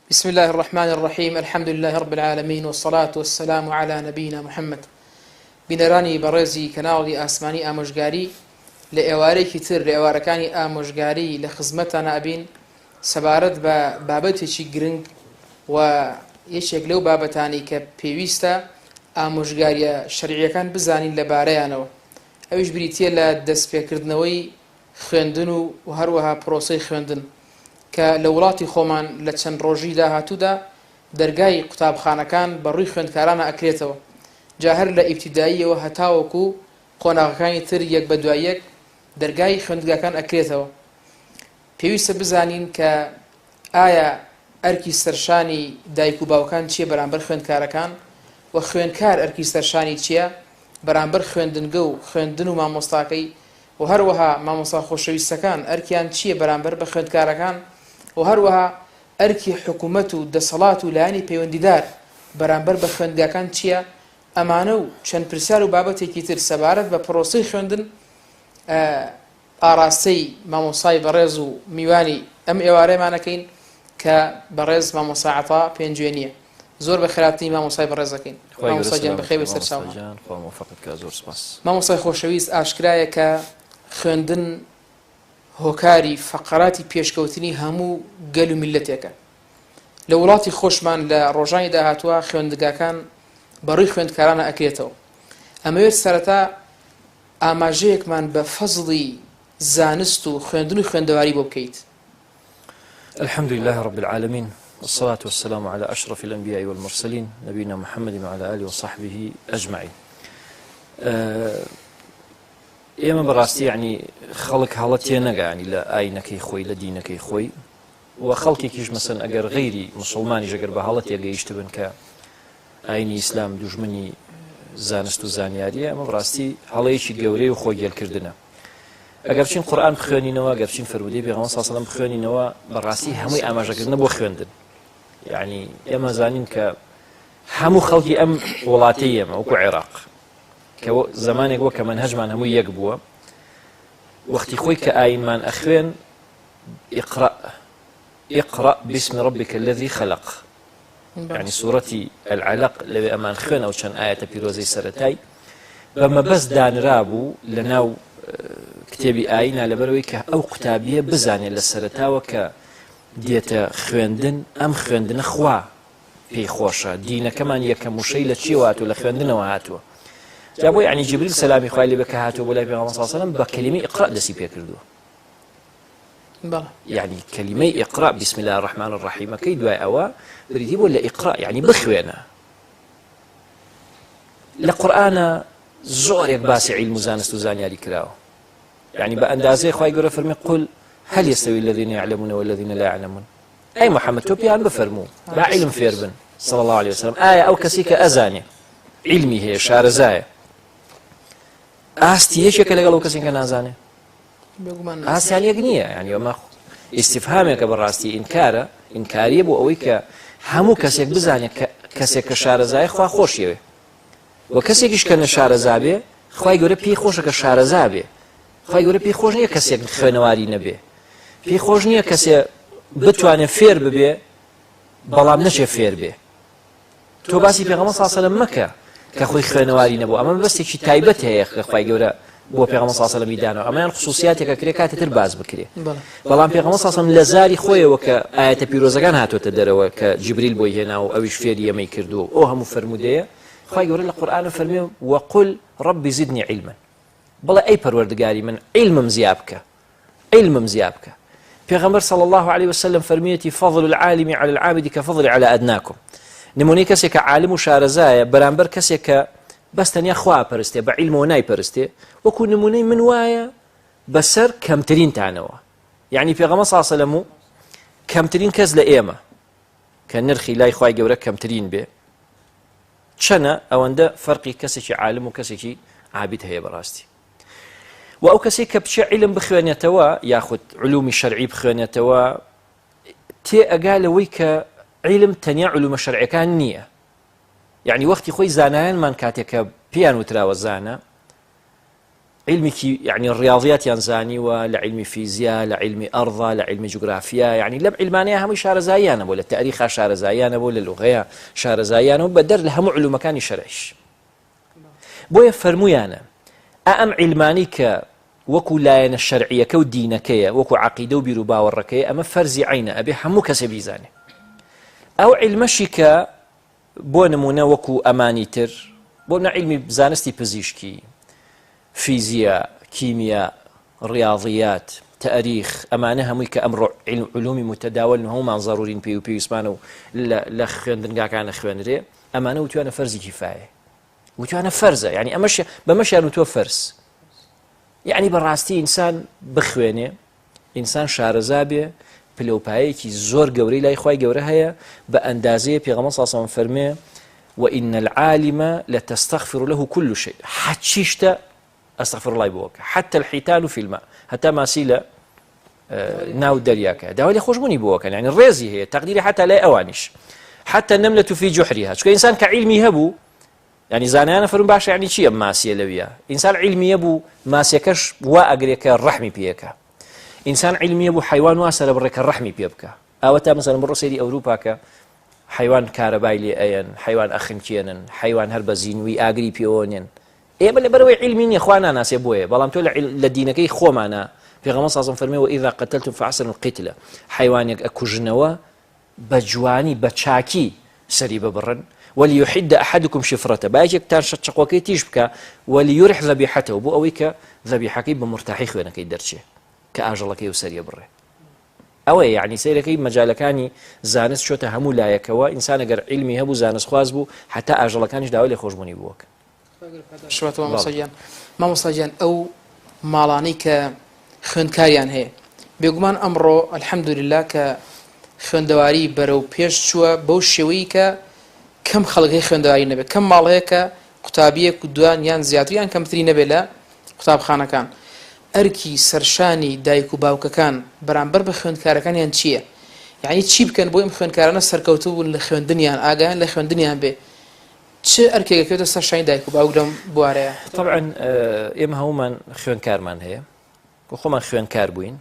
بسم الله الرحمن الرحیم الحمد لله رب العالمین والصلاة والسلام علی نبینا محمد بینەرانی بەڕێزی کەناڵی ئاسمانی ئامۆژگاری لە ئێوارێکی تر لە ئێوارەکانی ئامۆژگاری لە خزمەتانە ئەبین سەبارەت بە بابەتێکی گرنگ و یەکێک لەو بابەتانی کە پێویستە ئامۆژگاریە شەرعیەکان بزانین لە بارەیانەوە ئەویش بریتیە لە دەستپێکردنەوەی خوێندن و هەروەها پرۆسەی خوێندن کە لە وڵاتی خۆمان لە چەند ڕۆژی داهاتوودا دەرگای قوتابخانەکان بە ڕووی خوێندکارانە ئەکرێتەوە جا هەر لە ئیبتیداییەوە هەتاوەکو قۆناغەکانی تر یەک بە دوای یەک دەرگای خوێندگاکان ئەکرێتەوە. پێویستە بزانین کە ئایا ئەرکی سەرشانی دایک و باوکان چییە بەرامبەر خوێندکارەکان و خوێندکار ئەرکی سەرشانی چییە بەرامبەر خوێندنگە و خوێندن و مامۆستاکەی و هەروەها مامۆستا خۆشەویستەکان ئەرکیان چییە بەرامبەر بە خوێندکارەکان و هەروەها ئەرکی حکومەت و دەسەڵات و لایەنی پەیوەندیدار بەرامبەر بە خوێندگاکان چییە ئەمانە و چەند پرسیار و بابەتێکی تر سەبارەت بە پرۆسەی خوێندن ئاراستەی مامۆستای بەڕێز و میوانی ئەم ئێوارەیەمان ئەکەین کە بەڕێز مامۆستا عەتا پێنجوێنییە. زۆر بەخێرهاتنی مامۆستای بەڕێز ئەکەین. خوای گەورە مامۆستا گیان سەلامەت بەخێر بی بێی سەر مامۆستا چاومان. گیان خوا مۆفەقت کا زۆر سپاس. مامۆستای خۆشەویست ئاشکرایە کە خوێندن هۆکاری فەقەراتی پێشکەوتنی هەموو گەل و میللەتێکە. لە وڵاتی خۆشمان لە ڕۆژانی داهاتووە خوێندگاکان بەڕووی خوێندکارانە ئەکرێتەوە. ئەمەوێت سەرەتا ئاماژەیەکمان بە فەزڵی زانست و خوێندن و خوێندەواری بۆ بکەیت. الحمد لله رب العالمین والصلاة والسلام على اشرف الانبیاء والمرسلین نبینا محمد وعلى آله وصحبه اجمعین. ئێمە بەڕاستی یعنی خەڵک هەڵە تێنەگانی لە ئاینەکەی خۆی لە دینەکەی خۆی و خەڵکێکیش مەسەن ئەگەر غەیری مسلمانیش ئەگەر بە هەڵە تێگەیشتبن کە ئاینی ئیسلام دوژمنی زانست و زانیاریە ئەمە بەڕاستی هەڵەیەکی گەورەی و خۆگێلکردنە ئەگەر بچین قورئان بخوێنینەوە گەر بچین فەرموودەی پێغەمبەر صلی الله علیه و سلم بخوێنینەوە بەڕاستی هەمووی ئاماژەکردنە بۆ خوێندن یعنی ئێمە زانین کە هەموو خەڵکی ئەم وڵاتەی ئێمە وەکو عێراق کە زمانێک وەکە مەنهەجمان هەموو یەک بووە وەختی خۆی کە ئاینمان ئەخوێن اقرأ اقرأ باسم ربك الذي خلق یانی سورەتی العلق لەوێ ئەمان خوێن ئەو چەند ئایەتە پیرۆزەی سەرەتای بە مەبەست دانرابوو لە ناو کتێبی ئاینا لەبەرەوەی کە ئەو قوتابیە بزانێت لە سەرەتاوە کە دێتە خوێندن ئەم خوێندنە خوا پێی خۆشە دینەکەمان یەکەم وشەی لە چیەوە هاتووە لە خوێندنەوە هاتووە جا بۆ یعنی جبریل سەلامی خوای لێ بێ کە هاتووە بۆ لای پێغەمبەر صلی الله علیه و سلم بە کەلیمەی اقرأ دەستی پێکردووە یەعنی کەلیمەی اقرا بسم اللە الرحمن الرحیمەکەی دوای ئەوە بریتی بوو لە اقرا یەعنی بخوێنە. لە قورئانە زۆرێک باسی عیلم و زانست و زانیاری کراوە. یەعنی بە ئەندازەی خوای گەورە فەرمی قل هل يستوي الذين يعلمون والذين لا يعلمون ئەی محمد تۆ پێیان بفەرموو با عیلم فێر بن صلی الله عليه وسلم ئایا ئەو کەسی کە ئەزانێ عیلمی هەیە شارەزایە ئاستی یەکێکە لەگەڵ ئەو کەسێک کە نازانێ ئاسیان یەک نییە یعنی ئەمە ئیسیفهامێکە بەڕاستی ئینکارە ئینکاریە بۆ ئەوەی کە هەموو کەسێک بزانێت کە کەسێک کە شارەزای خوا خۆشیەوێ و کەسێکیش کە نەشارەزا بێ خوای گەورە پێی خۆشە کە شارەزا بێ خوای گەورە پێی خۆش نییە کەسێک خوێنەواری نەبێ پێی خۆش نییە کەسێ بتوانێت فێر ببێ بەڵام نەچێ فێر بێ تۆ باسی پێغەمبەر صلی اللە علیه و سلم مەکە کە خۆی خوێنەواری نەبوو ئەمە مەبەستێکی تایبەت هەیە کە خوای گەورە بۆ پێغەمبەر صلی اللە علیه و سلم داناوە ئەمەیان خصوصیاتێکە کرێ کاتێ تر باس بکرێ بەڵام پێغەمبەر صلی اللە علیه و سلم لە زاری خۆیەوە کە ئایەتە پیرۆزەکان هاتۆتە دەرەوە کە جبریل بۆی هێنا و ئەویش فێری ئەمەی کردووە ئەو هەموو فەرموودەیە خوای گەورە لە قورئانە فەرمێ وقل رب زدنی علما بڵێ ئەی پەروەردگاری من عیلمم زیا بکە عیلمم زیا بکە پێغەمبەر صلی الله علیه وسلم فەرمیەتی فضل العالم على العابد كفضل على أدناكم نمونەی کەسێک کە عالم و شارەزایە بەرامبەر کەسێک کە بەس تەنیا خوا پەرستێ بە عیلمەوە نایپەرستێ وەکو نمونەی من وایە بەسەر کەمترینتانەوە یعنی پێغەمبەر صلی الله علیه وسلم و کەمترین کەس لە ئێمە کە نرخی لای خوای گەورە کەمترین بێ چەنە ئەوەندە فەرقی کەسێکی عالم و کەسێکی عابد هەیە بەڕاستی و ئەو کەسێک کە بچێ عیلم بخوێنێتەوە یاخود علومی شەرعی بخوێنێتەوە تێ ئەگا لەوەی کە عیلم تەنیا علومە شەرعەکان نییە یعنی وەختی خۆی زانایانمان کاتێک کە پێیان وتراوە زانە. عیلمی کی یعنی ڕیاضیاتیان زانیوە لە عیلمی فیزیا لە عیلمی ئەرضا لە عیلمی جوگرافیا یعنی لەم عیلمانەیە هەمووی شارەزاییانە بۆ لە تاریخا شارەزاییانە بۆ لە لوغەیە شارەزاییانە و بەدەر لە هەموو علومەکانی شەرعیش بۆیە فەرموویانە ئا ئەم عیلمانی کە وەکو لایەنە شەرعیەکە و دینەکەیە وەکو عەقیدە و بیر و باوەڕەکەی ئەمە فەرزی عینە ئەبێ هەموو کەسێ بیزانێ ئەو عیلمەشی کە بۆ نموونە وەکو ئەمانی تر، بۆ نمونە عیلمی زانستی پزیشکی، فیزیا، کیمیا، ڕیاضیات، تاریخ، ئەمانە هەمووی کە ئەمڕۆ علومی متداولن و هەموومان زەرورین پێی و پێویستمانە و لە خوێندنگاکان ئەخوێنرێ، ئەمانە وتویانە فەرزی کیفایە. وتویانە فەرزە، یعنی ئەمەش بەمەشیان وتووە فەرز. یعنی بەڕاستی ئینسان بخوێنێ ئینسان شارەزا بێ پلەوپایەکی زۆر گەورەی لای خوای گەورە هەیە بە ئەندازەیە پێغەمبەر صلی الله علیه و فەرمێ وإن العالم لتستغفر له كل شيء حچی شتە استغفر الله بۆ حتى الحيتان في الماء هەتا ماسی لە ناو دەریاکە داوای لە خۆشببوونی بۆکەن یعنی ڕێزی هەیە تەقدیری حتا لای ئەوانیش حتى النملة في جحرها چونکە ئینسان کە عیلمی هەبوو یانی زانایانە فەرموون باشە یانی چی ئەم ماسیە لەویە ئینسان عیلمیە بوو ماسیەکەش وا ئەگرێ کە ڕەحمی پێکە ئینسان عیلمیە بوو حیوان وا سەرە بڕێ کە ڕەحمی پێ بکە ئەوە تا مەسەلەن بڕۆ سەیری ئەوروپا کە حیوان کارەبای لێ ئەیەن حیوان ئەخنکێنن حیوان هەر بە زینوی ئاگری پێوەنێن ئێمە لەبەرەوەی عیلمی نییە خوا ناناسێ بۆیە بەڵام تۆ لە دینەکەی خۆمانە پێغەمبەر صلی الله علیه و فەرمی وإذا قتلتم فأحسنوا القتلة حیوانێک ئەکوژنەوە بە جوانی بە چاکی سەری ببڕن، وليحد احدکم شفرته، با یەکێکتان چەقۆکەی تیژ بکا، وليرح ذبیحته، بۆ ئەوەی کە ذەبیحەکەی بە مورتاحی خوێنەکەی دەرچێ کە ئاژەڵەکەی و سەریە بڕێ. ئەوەیە یعنی سەیرەکەی مەجالەکانی زانست چۆتە هەموو لایەکەوە ئینسان ئەگەر عیلمی هەبوو زانستخواز بوو حتا ئاژەڵەکانیش داوای لێخۆشبوونی بووەکە. شواتەوە مامۆستا گیان مامۆستا گیان ئەو ماڵانەی کە خوێندکاریان هەیە بێگومان ئەمڕۆ الحمدلله کە خوێندەواری بەرەو پێش چووە بەو شێوەی کە کەم خەڵک هەیە خوێندەواری نەبێت کەم ماڵ هەیە کە قوتابیەک و دوان یان زیاتر یان کەمتری نەبێت لە قوتابخانەکان ئەرکی سەرشانی دایک و باوکەکان بەرامبەر بە خوێندکارەکانیان چییە؟ یعنی چی بکەن بۆ ئەم خوێندکارانە سەرکەوتوو بوون لە خوێندنیان ئاگایان لە خوێندنیان بێ چ ئەرکێک ئەکەوێتە سەر شانی دایک و باوک لەم بوارەیا؟ تەبعەن ئێمە هەموومان خوێندکارمان هەیە و خۆمان خوێندکار بووین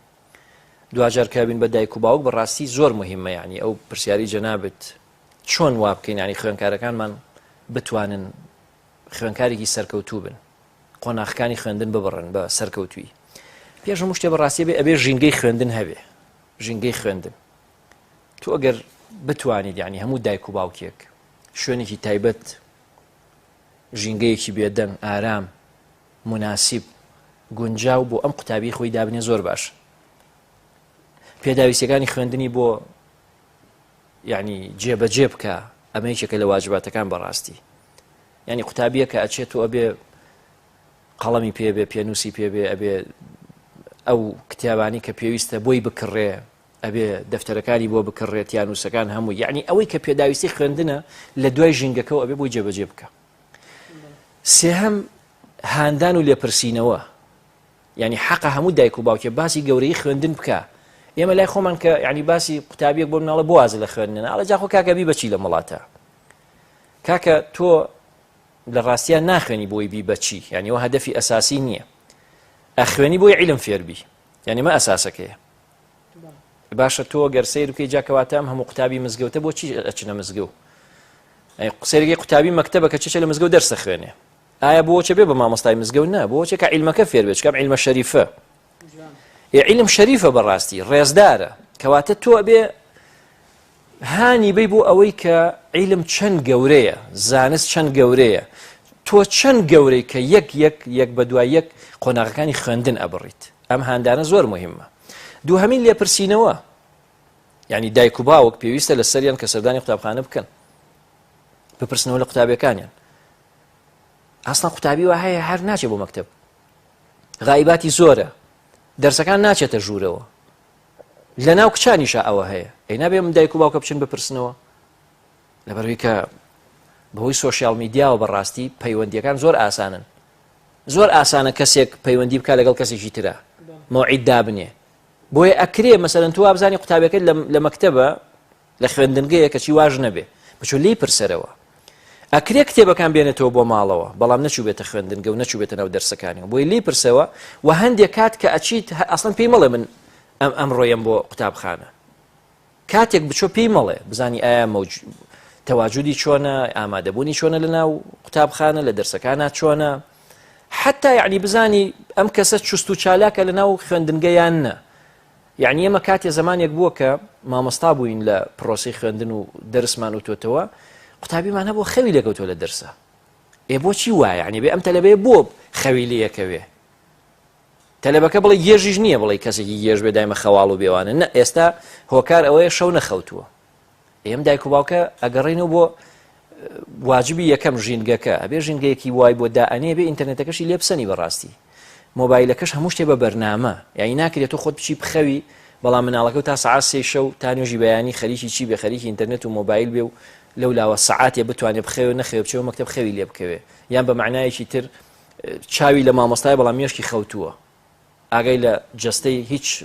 دواجار کە بین بە دایک و باوک بەڕاستی زۆر مهمە یعنی ئەو پرسیاری جەنابت چۆن وا بکەین ینی خوێندکارەکانمان بتوانن خوێندکارێکی سەرکەوتوو بن قۆناخەکانی خوێندن ببڕن بە سەرکەوتوی پێش هەموو شتێ بەڕاستی بێ ئەبێ ژینگەی خوێندن هەبێ ژینگەی خوێندن تۆ ئەگەر بتوانیت یعنی هەموو دایک و باوکێک شوێنێکی تایبەت، ژینگەیەکی بێدەنگ، ئارام، موناسیب، گونجاو بۆ ئەم قوتابیی خۆی دابنێ زۆر باشە. پێداویستیەکانی خوێندنی بۆ یعنی جێبەجێ بکە ئەمە یەکێکە لە واجباتەکان بەڕاستی یعنی قوتابیەکە ئەچێت و ئەبێ قەڵەمی پێبێ پێنووسی پێبێ ئەبێ ئەو کتابانی کە پێویستە بۆی بکڕێ ئەبێ دەفتەرەکانی بۆ بکڕێت تیانووسەکان هەموو یعنی ئەوەی کە پێداویستی خوێندنە لە دوای ژینگەکەەوە ئەبێ بۆی جێبەجێ بکە سێهەم هاندان و لێپرسینەوە یعنی حەقە هەموو دایک و باوکێ باسی گەورەی خوێندن بکە ئێمە لای خۆمان کە یعنی باسی قوتابیەک بۆ مناڵە بواز لە خوێندن ئەڵێ جاخۆ کاکە بی بەچی لە وڵاتە کاکە تۆ لە ڕاستیان ناخوێنی بۆی بی بەچی یعنی ئەوە هەدەفی ئەساسی نییە ئەخوێنی بۆی عیلم فێربی یعنی مە ئەساسەکەیە باشە تۆ گەر سەیر بکەی جا کەواتە ئەم هەموو قوتابی مزگەوتە بۆچی ئەچنە مزگەوت سەیرگەی قوتابی مەکتەبە کە چێ لە مزگەوت دەرسە خوێنێ ئایا بۆچە بێ بە مامۆستای مزگەوت نا بۆچێ کە عیلمەکە فێر بێت چکام عیلمە شەریفە عیلم شەریفە بەڕاستی ڕێزدارە کەواتە تۆ ئەبێ هانی بەی بۆ ئەوەی کە عیلم چەند گەورەیە زانست چەند گەورەیە تۆ چەند گەورەی کە یەک یەک یەک بە دوای یەک قۆناغەکانی خوێندن ئەبڕیت ئەم هاندانە زۆر مهمە دووهەمین لێپرسینەوە یعنی دایک و باوک پێویستە لە سەریان کە سەردانی قوتابخانە بکەن بپرسنەوە لە قوتابیەکانیان ئاسنا قوتابی وا هەیە هەر ناچێ بۆ مەکتب غایباتی زۆرە دەرسەکان ناچێتە ژوورەوە لە ناو کچانیشا ئەوە هەیە ئەی نابێ من دایک و باوکە بچن بپرسنەوە لەبەروی کە بەهۆی سۆشیال میدیاوە بەڕاستی پەیوەندیەکان زۆر ئاسانن زۆر ئاسانە کەسێک پەیوەندی بکە لەگەڵ کەسێکی ترە مەوعید دابنێ بۆیە ئەکرێ مەسەرەن تو وابزانی قوتابەکەت لە مەکتەبە لە خوێندنگەیە کەچی واش نەبێ بچۆ لێی پرسەرەوە. ئەکرێ کتێبەکان بێنێتەوە بۆ ماڵەوە بەڵام نەچووبێتە خوێندنگە و نەچووبێتە ناو دەرسەکانیەوە بۆیە لێی پرسەوە و هەندێک کات کە ئەچیت ئەسڵەن پێی مەڵێ من ئەم ئەمڕۆ یەم بۆ قوتابخانە کاتێک بچۆ پێی مەڵێ بزانی ئایا مەوج تەواجودی چۆنە ئامادەبوونی چۆنە لە ناو قوتابخانە لە دەرسەکانە چۆنە حتا یعنی بزانی ئەم کەسە چست و چالاکە لە ناو خوێندنگە یان نە یەعنی ئێمە کاتێ زەمانێک بووە کە مامۆستا بووین لە پرۆسەی خوێندن و دەرسمان وتۆتەوە قوتابیمان هەبوو خەوی لێکەوتووە لە دەرسا ئێ بۆچی وایە یعنی بێ ئەم تەلەبەیە بۆ خەوی لێکەوێ تەلەبەکە بڵێ گێژیش نییە بڵێ کەسێکی گێژ بێ دایمە خەواڵ و بێوانە نە ئێستا هۆکار ئەوەیە شەو نەخەوتووە ئێم دایک و باوکە ئەگەڕێنەوە بۆ واجبی یەکەم ژینگەکە ئەبێ ژینگەیەکی وای بۆ دائەنێ بێ ئینتەرنێتەکەشی لێ بسەنی بەڕاستی مۆبایلەکەش هەموو شتێ بە بەرنامە یانی ناکرێت تۆ خۆت بچی بخەوی بەڵام مناڵەکە تا سەعات سێ شەو تا نوێژی بەیانی خەریکی چی بێ خەریکی ئینتەرنێت و مۆبایل بێ و لەو لاوە سەعاتێ بتوانێ بخەوێ نەخەوێ بچێ مەکتەب خەوی لێ بکەوێ یان بە معنایەکی تر چاوی لە مامۆستای بەڵام مێشکی خەوتووە ئاگای لە جەستەی هیچ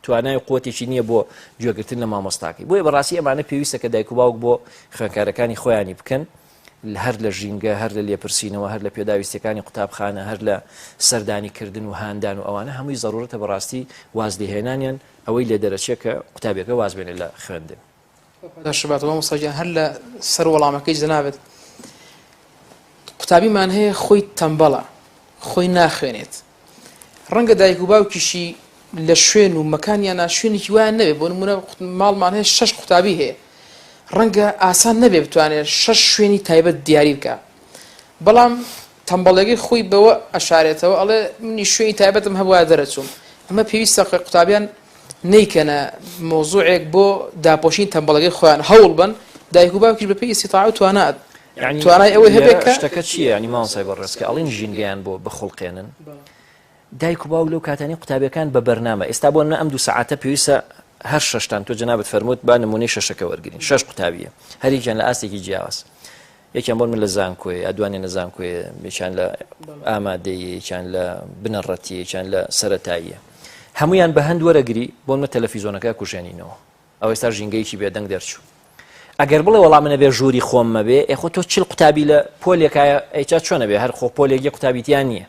توانای و قوتێکی نییە بۆ گوێگرتن لە مامۆستاکەی بۆیە بەڕاستی ئەمانە پێویستە کە دایک و باوک بۆ خوێنکارەکانی خۆیانی بکەن هەر لە ژینگە هەر لە لێپرسینەوە هەر لە پێداویستەکانی قوتابخانە هەر لە سەردانی کردن و هاندان و ئەوانە هەمووی زەرورەتە بەڕاستی واز لێهێنانیان ئەوەی لێ دەرەچێت کە قوتابیەکە واز بێنێت لە خوێندن. پاداشت بات مامۆستا گیان هەر لە سەر وەڵامەکەی جەنابت قوتابیمان هەیە خۆی تەمبەڵە خۆی ناخوێنێت ڕەنگە دایک و باوکیشی لە شوێن و مەکانیانە شوێنێکی وایان نەبێ بۆ نمونە ماڵمان هەیە شەش قوتابی هەیە ڕەنگە ئاسان نەبێ بتوانێت شەش شوێنی تایبەت دیاری بکە بەڵام تەمبەڵێگەی خۆی بەوە ئەشارێتەوە ئەڵێ منی شوێنی تایبەتم هەبووە دەرەچووم ئەمە پێویستە قوتابیان نەیکەنە مەوزوعێک بۆ داپۆشین تەمبەڵەکەی خۆیان هەوڵ بەن دایک و باوکیش بەپێی ئیستیتاعە و توانا یعنی توانای ئەوەی هەبێت لێرە کە شتەکە چییە یعنی مامۆستای بەڕێز کە ئەڵێن ژینگەیان بۆ بخوڵقێنن دایک و باوک لەو کاتانەی قوتابیەکان بە بەرنامە ئێستا بۆ نمونە ئەم دوو سەعاتە پێویستە هەر شەشتان تۆ جەنابت فەرمووت با نمونەی شەشەکە وەرگرین شەش قوتابیە هەریکیان لە ئاستێکی جیاواز یەکیان بۆ من لە زانکۆیە یا دوانیان لە زانکۆیە یەکیان لە ئامادەیە یەکیان لە بنەڕەتیە یەکیان لە سەرەتاییە هەمویان بە هەند وەرەگری بۆ من تەلەفیزۆنەکە کوژێنینەوە ئەو ئێستا ژینگەیەکی بێدەنگ دەرچوو ئەگەر بڵێ وەڵام منە بێ ژووری خۆم مەبێ ئێخۆ تۆ چل قوتابی لە پۆلێکایە ئەیچا چۆنە بێ هەر خۆ پۆلێکی قوتابیتیان نییە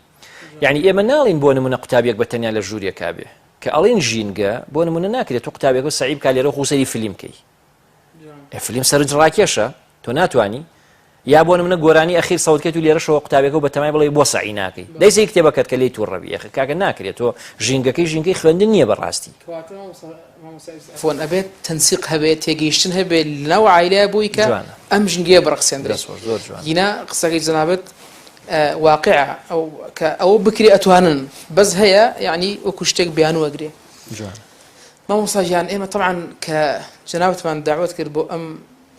یعنی ئێمە ناڵین بۆ نمونە قوتابیەک بە تەنیا لە ژوورێکا بێ کە ئەڵین ژینگە بۆ نمونە ناکرێت تۆ قوتابیەکە سەعی بکا لێرە خۆ سەری فلیم کەی فلیم سەرنج ڕاکێشە تۆ ناتوانی یا بۆ منە گۆرانی ئەخیر سەوتکەیت و لێرەشەوە قوتابێکە و بەتەمای بڵێ بۆ سەعی ناکەی دەیسەی کتێبەکەت کە لێی تووڕەبی یەخە کاکە ناکرێت تۆ ژینگەکەی ژینگەی خوێندن نییە بەڕاستی فۆن ئەبێت تەنسیق هەبێت تێگەیشتن هەبێت لەناو عایلەیە بۆی کە ئەم ژینگەیە بڕەخسێندرێت زۆر جوان گینا قسەکەی جەنابت واقعە ئەو کە ئەوە بکرێ ئەتوانن بەس هەیە یعنی وەکو شتێک بیانوو ئەگرێ جوان مامۆستا گیان ئێمە تەبعەن کە جەنابتمان داوەت کرد بۆ ئەم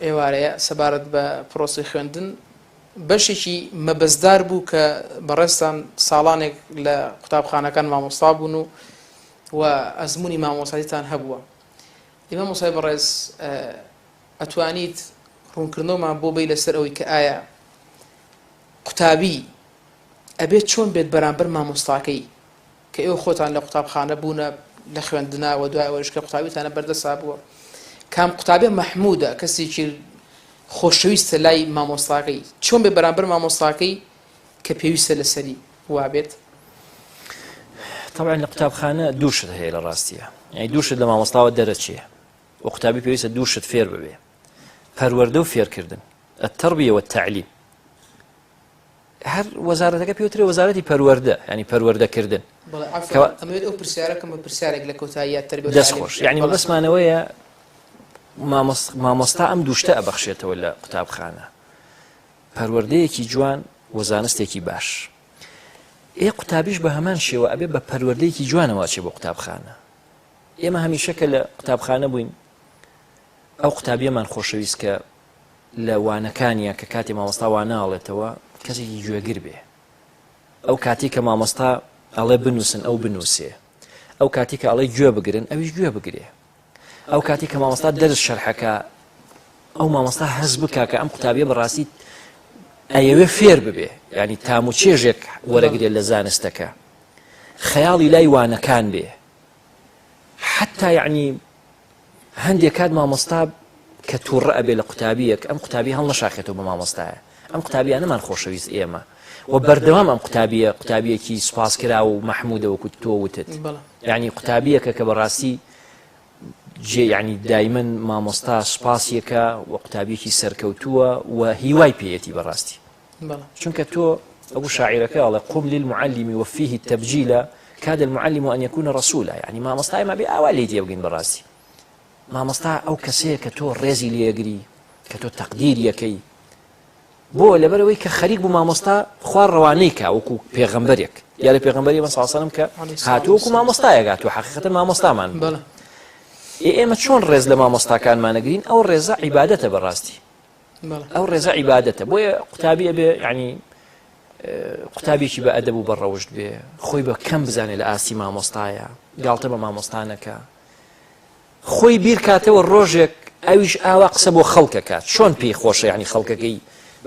ئێوارەیە سەبارەت بە پرۆسەی خوێندن بەشێکی مەبەستدار بوو کە بەڕێزتان ساڵانێک لە قوتابخانەکان مامۆستا بوون و و ئەزمموی مامۆسایتان هەبووە ئێمە مامۆستای بەڕێز ئەتوانیت ڕوونکردنەوەمان بۆ بی لەسەر ئەوەی کە ئایا قوتابی ئەبێت چۆن بێت بەرامبەر مامۆستاکەی کە ئێوە خۆتان لە قوتابخانە بوونە لە خوێندنا و دوای ئەوەیش کە قوتابیتانە بەردەسا بووە کام قوتابیە مەحموودە کەسێکی خۆشەویستە لای مامۆستاکەی چۆن بێ بەرامبەر مامۆستاکەی کە پێویستە لەسەری وابێت؟ طبعا لە قوتابخانە دوو شت هەیە لە ڕاستیە یعنی دوو شت لە مامۆستاوە دەرەچێ و قوتابی پێویستە دوو شت فێر ببێ پەروەردە و فێرکردن التربية والتعليم هەر وەزارەتەکە پێوترێ وەزارەتی پەروەردە ینی پەروەردەکردن ئەمەوێت ئەو پرسیارەکەم بە پرسیارێک لە کۆتاییە تەربیە دەست خۆش یعنی مەبەستمانەوەیە مامۆستا ئەم دوو شتە ئەبەخشێتەوە لە قوتابخانە پەروەردەیەکی جوان و زانستێکی باش ئێ قوتابیش بە هەمان شێوە ئەبێ بە پەروەردەیەکی جوانەوە چێ بۆ قوتابخانە ئێمە هەمیشە کە لە قوتابخانە بووین ئەو قوتابیەمان خۆشەویست کە لە وانەکانیا کە کاتێ مامۆستا وانە ئەڵێتەوە کەسێکی گوێگر بێ ئەو کاتی کە مامۆستا ئەڵێ بنووسن ئەو بنووسێ ئەو کاتی کە ئەڵێ گوێ بگرن ئەویش گوێ بگرێ ئەو کاتی کە مامۆستا دەرس شەرحەکە ئەو مامۆستا هەز بکا کە ئەم قوتابیە بەڕاستی ئەیەوێ فێر ببێ ینی تام و چێژێک وەرەگرێت لە زانستەکە خەیاڵی لای وانەکان بێ حتا یعنی هەندێک کات مامۆستا کە تووڕە ئەبێ لە قوتابیەک ئەم قوتابی هەڵنەشاخێتەوە بە مامۆستایە. ئەم قوتابیانەمان خۆشەویست ئێمە و بەردەوام ئەم قوتابیە قوتابیەکی سوپاسکراو و مەحمودە وەکو تۆ وتت یعنی قوتابیەکە کە بەڕاستی جێ یعنی دایمەن مامۆستا سوپاسیەکە و قوتابیەکی سەرکەوتووە و هیوای پێیەتی بەڕاستی چونکە تۆ ئەو شاعیرەکە ئەڵێ قم للمعلم وفيه التبجيل كاد المعلم أن يكون رسولا يعني مامۆستای ما بێ ئاوا لێی تێبگەین بەڕاستی مامۆستا ئەو کەسەیە کە تۆ ڕێزی لێگری کە تۆ تەقدیریەکەی بۆ لەبەرەوەی کە خەریک بوو مامۆستا خوا ڕەوانەی کا وەکو پێغەمبەرێک دیارە پێغەمبەری ئێمە صلی سەلەم کە هاتوو وەکو مامۆستایەک هاتوو حەقیقەتەن مامۆستامان بوو ئێ ئێمە چۆن ڕێز لە مامۆستاکانمانەگرین ئەو ڕێزە عیبادەتە بەڕاستی ئەو ڕێزە عیبادەتە بۆیە قوتابی ئەبێ یعنی قوتابیکی بە ئەدەب و بە ڕەوشت بێ خۆی بە کەم بزانێ لە ئاستی مامۆستایە گاڵتە بە مامۆستانەکە خۆی بیر کاتەوە ڕۆژێک ئەویش ئاوا قسە بۆ خەڵک ئەکات چۆن پێی خۆشە یانی خەڵکەکەی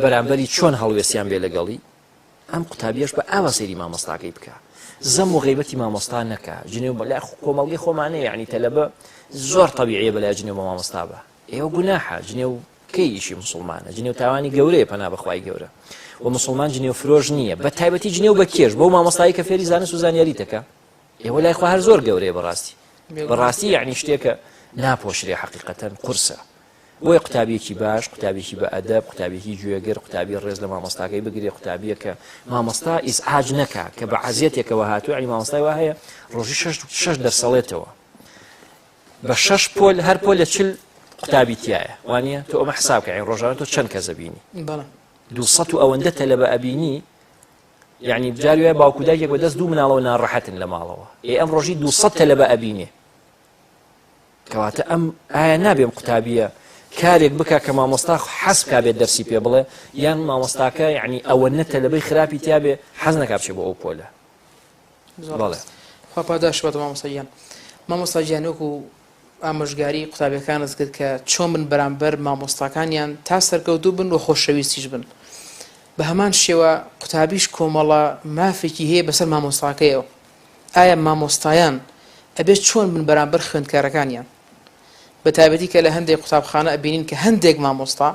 بەرامبەری چۆن هەڵوێستیان بێ لەگەڵی ئەم قوتابیەش بە ئاوا سەیری مامۆستاکەی بکە زەم و غیبەتی مامۆستا نەکا جنێو بەلای کۆمەڵگەی خۆمانەیە یعنی تەلەبە زۆر تەبیعیە بەلای جنێو بە مامۆستا بە ئێوە گوناحە جنێو کەی ئیشی مسلمانە جنێو تاوانی گەورەیە پەنا بەخوای گەورە و مسلمان جنێو فرۆش نییە بە تایبەتی جنێو بە کێش بەو مامۆستایی کە فێری زانست و زانیاری دەکا ئێوە لای خوا هەر زۆر گەورەیە بەڕاستی بەڕاستی یعنی شتێکە ناپۆشرێ حقیقەتەن قورسە بۆیە قوتابیەکی باش قوتابیەکی بە ئەدەب قوتابیەکی گوێگر قوتابی ڕێز لە مامۆستاکەی بگرێ قوتابیەکە مامۆستا ئیزعاج نەکا کە بە عەزیەتێکەوە هاتوو یعنی مامۆستای وا هەیە ڕۆژی شەش شەش دەرسەڵێتەوە بە شەش پۆل هەر پۆل لە چل قوتابی تایە وانە تۆ ئەمە حساب کە ڕۆژانە تۆ چەند کەس ئەبینی دوو و ئەوەندە تەلەبە ئەبینی یەعنی جاری وایە باوک و دایکێک بە دەست دوو مناڵەوە ناڕەحەتن لە ماڵەوە ئێ ئەم ڕۆژی 200 تەلەبە ئەبینێ کەواتە ئەم ئایا نابێم قوتابیە کارێک بکە کە مامۆستا حەز بکا بێت دەرسی پێ بڵێ یان مامۆستاکە یعنی ئەوە نە تەلەبەی خراپی تیاابێ حەز نەکا بچێ بۆ ئەو پۆلە بەڵێ خوا پاداشت بات مامۆستا گیان مامۆستا گیان وەکو ئامۆژگاری قوتابیەکانت کرد کە چۆن بن بەرامبەر مامۆستاکانیان تا سەرکەوتوو بن و خۆشەویستیش بن بە هەمان شێوە قوتابیش کۆمەڵە مافێکی هەیە بەسەر مامۆستاکەیەوە ئایا مامۆستایان ئەبێت چۆن بن بەرامبەر خوێندکارەکانیان بە تایبەتی کە لە هەندێک قوتابخانە ئەبینین کە هەندێک مامۆستا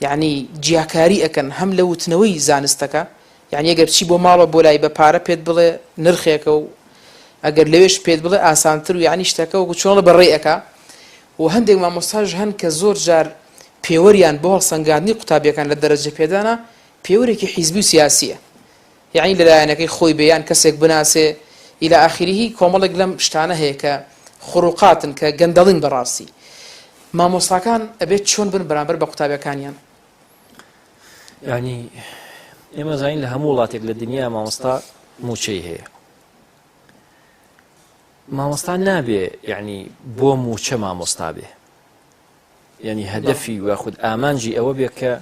یعنی جیاکاری ئەکەن هەم لە وتنەوەی زانستەکە یانی ئەگەر بچی بۆ ماڵەوە بۆ لای بە پارە پێت بڵێ نرخێکە و ئەگەر لەوێش پێت بڵێ ئاسانتر و یانی شتەکە وەکو چۆنڵە بە ڕێ ئەکا و هەندێک مامۆستاش هەن کە زۆر جار پێوەریان بۆ هەڵسەنگاندنی قوتابیەکان لە دەرەجە پێدانە پێوەرێکی حیزبی و سیاسیە یعنی لەلایەنەکەی خۆی بێ یان کەسێک بناسێ إلى آخره کۆمەڵێک لەم شتانە هەیە کە خروقاتن کە گەندەڵین بەڕاستی مامۆستاکان ئەبێت چۆن بن بەرامبەر بە قوتابیەکانیان ینی ئێمە زانین لە هەموو وڵاتێک لە دنیا مامۆستا موچەی هەیە مامۆستا نابێ یعنی بۆ موچە مامۆستا بێ یعنی هەدەفی یاخود ئامانجی ئەوە بێ کە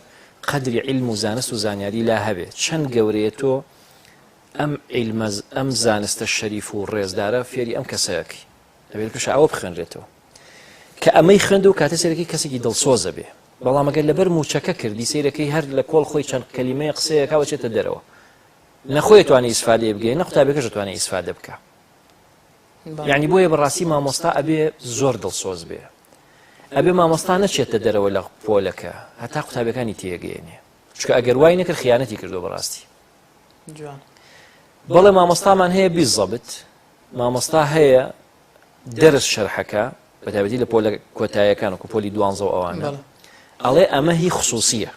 قەدری علم و زانست و زانیاری لا هەبێ چەند گەورەیە تۆ ئەم علمە ئەم زانستە شەریف و ڕێزدارە فێری ئەم کەسەکەی دەبێت پێش ئەوە بخوێنرێتەوە کە ئەمەی خوێند و کاتە سەرەکی کەسێکی دڵسۆزە بێ بەڵام ئەگەر لەبەر مووچەکە کردی سەیرەکەی هەر لە کۆڵ خۆی چەند کەلیمەیە قسەیەکا و چێتە دەرەوە نە خۆی توانێ ئیسفادەی بگەی نە قوتابیەکەش توانێ ئیسفادە بکا یعنی بۆیە بەڕاستی مامۆستا ئەبێ زۆر دڵسۆز بێ ئەبێ مامۆستا نەچێتە دەرەوە لە پۆلەکە هەتا قوتابیەکانی تێگەیەنێ چونکە ئەگەر وای نەکرد خیانەتی کردو بەڕاستی بەڵێ مامۆستامان هەیە بیزەبت مامۆستا هەیە دەرس شەرحەکە بەتایبەتی لە پۆلە کۆتایەکان وەکو پۆلی دوانزە و ئەوانە ئەڵێ ئەمە هی خصوصیە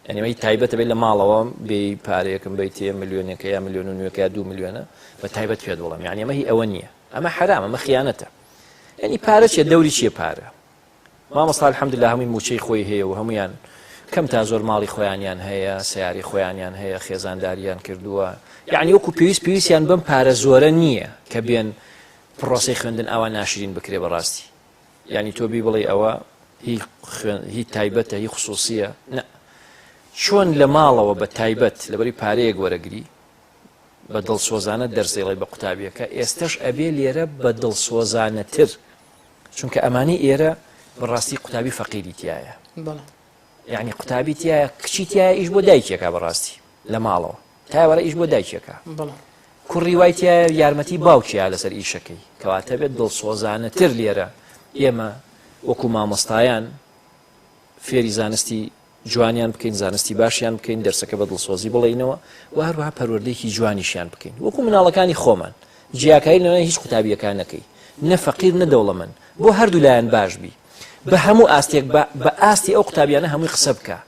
یعنی ئەمە هی تایبەتە بێت لە ماڵەوە بێ پارەیەکم بیتێ ملیۆنێکە یا ملیۆن و نوێکە یا دو ملیۆنە بە تایبەت پێت بڵێم یعنی ئەمە هی ئەوە نییە ئەمە حرام ئەمە خیانەتە یعنی پارە چیە دەوری چیە پارە مامۆستا الحمدللە هەمووی موچەی خۆی هەیە و هەمویان کەم تا زۆر ماڵی خۆیانیان هەیە سیاری خۆیانیان هەیە خێزانداریان کردووە یعنی وەکو پێویست پێویستیان بەم پارە زۆرە نییە کە بێن پرۆسەی خوێندن ئاوا ناشرین بکرێ بەڕاستی یعنی تۆ بی بڵێ ئەوە هی خوێن هی تایبەتە هی خصوصیە نە چۆن لە ماڵەوە بە تایبەت لەبەری پارەیەک وەرەگری بە دڵسۆزانە دەرسەیڵی بە قوتابیەکە ئێستش ئەبێ لێرە بە دڵسۆزانەتر چونکە ئەمانەی ئێرە بەڕاستی قوتابی فەقیری تایە یعنی قوتابی تایە کچی تایە ئیش بۆ دایکێکە بەڕاستی لە ماڵەوە تاوەرە ئیش بۆ دایکێکە کوڕی وای تایە یارمەتی باوکیە لەسەر ئیشەکەی کەواتە بێت دڵسۆزانەتر لێرە ئێمە وەکو مامۆستایان فێری زانستی جوانیان بکەین، زانستی باشیان بکەین، دەرسەکە بە دڵسۆزی بڵێینەوە و هەروەها پەروەردەیەکی جوانیشیان بکەین وەکو مناڵەکانی خۆمان. جیاکاری لەنێوان هیچ قوتابییەکان نەکەی، نە فەقیر نە دەوڵەمەند، بۆ هەردوو لایان باش بی. بە هەموو ئاستێک بە بە ئاستی ئەو قوتابیانە هەمووی قسە بکە.